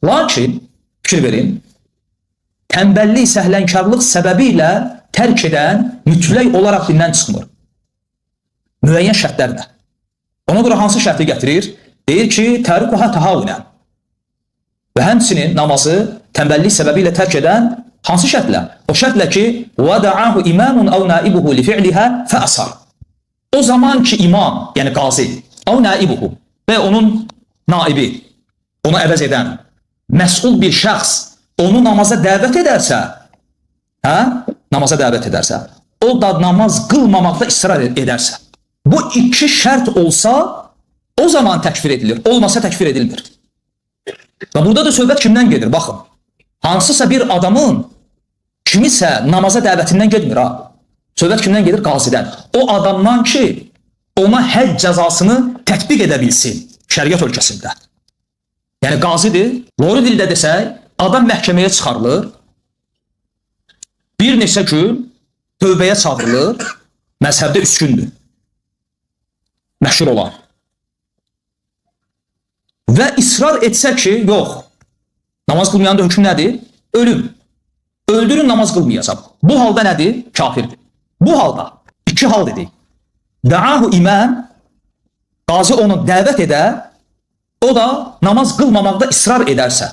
Lakin, fikir verin, tənbəllik, səhlənkarlıq səbəbi ilə tərk edən mütləq olaraq dindən çıxmır. Müəyyən şərtlərlə. Ona görə hansı şərti gətirir? Deyir ki, tərikuha təhavünən. Və həmçinin namazı tənbəllik səbəbi ilə tərk edən hansı şərtlə? O şərtlə ki, وَدَعَاهُ إِمَامٌ أَوْ نَائِبُهُ لِفِعْلِهَا فَأَصَرَ. O zaman ki imam, yəni qazi, أَوْ نَائِبُهُ və onun naibi, onu əvəz edən məsul bir şəxs onu namaza dəvət edərsə, hə? Namaza dəvət edərsə, o da namaz qılmamaqda israr edərsə. Bu iki şərt olsa, o zaman təkfir edilir. Olmasa təkfir edilmir. Və burada da söhbət kimdən gedir? Baxın. Hansısa bir adamın kimisə namaza dəvətindən getmir ha. Söhbət kimdən gedir? Qazidən. O adamdan ki, ona hədd cəzasını tətbiq edə bilsin şəriət ölkəsində. Yəni qazidir. Doğru dildə desək, adam məhkəməyə çıxarılır. Bir neçə gün tövbəyə çağırılır. Məzhəbdə 3 gündür. Məşhur olan. Və israr etsə ki, yox, namaz qılmayan da hökm nədir? Ölüm. Öldürün, namaz qılmayacaq. Bu halda nədir? Kafirdir. Bu halda iki hal dedik. Da'ahu imam, qazi onu dəvət edər, o da namaz qılmamaqda israr edərsə.